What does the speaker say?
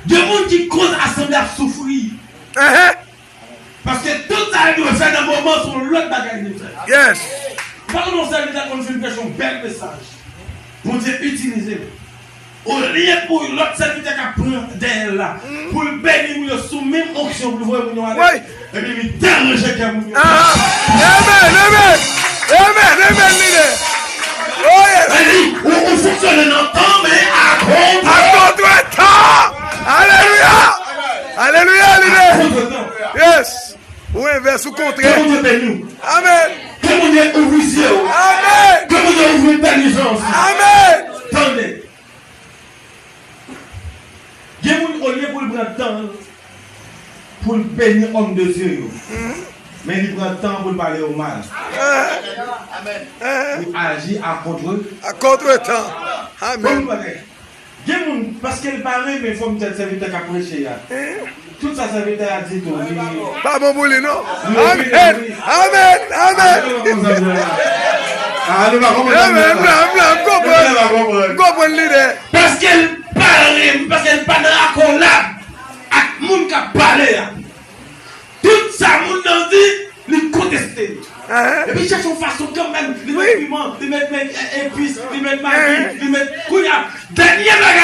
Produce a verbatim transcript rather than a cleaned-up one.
Gen moun ki koz asanble ap soufri. Paske tout sa yo dwe fè nan moman, se yon lòt bagay li fè. Yes. Ou pa konn yon sèvitè konn fin preche yon bèl mesaj. Bondye itilize l. Olye pou lòt sèvitè k ap pran dèyè l la, pou l beni moun yo sou menm onksyon pou l voye moun yo ale. Epi li deranje kè moun yo. Amen, amen. Amen, amen, lidè. Oh, yes. Li di, ou, ou fonksyone nan tan, men a kontrè. A kontrè tan. Alelouya. Alelouya, lidè. A kontrè tan. Yes. Ou envès, ou kontrè. Ke Bondye beni w. Amen. Ke Bondye ouvri zye w. Amen. Ke Bondye ouvri entèlijans. Amen. Tande. Gen moun, olye pou l pran tan l pou l beni òm de Dye yo, men li pran tan pou l pale yo mal. Li aji a kontre. A kontre tan. Amen. Gen moun, paske l pa renmen fòm tèt sèvitè k ap preche a. Tout sa sèvitè a di tou, li pa bon pou li, non. Amen. Amen. Amen. Ah, nou pa konprann. Amen. M la, m la, m konprann. M konprann lidè. Paske l pa renmen, paske l pa nan akò la ak moun k ap pale a. Tout sa moun nan di, li konteste. Epi chèche yon fason kanmenm, li met piman, li met, met, eh, epis, li met magi, li met, kounye a, dènye bagay.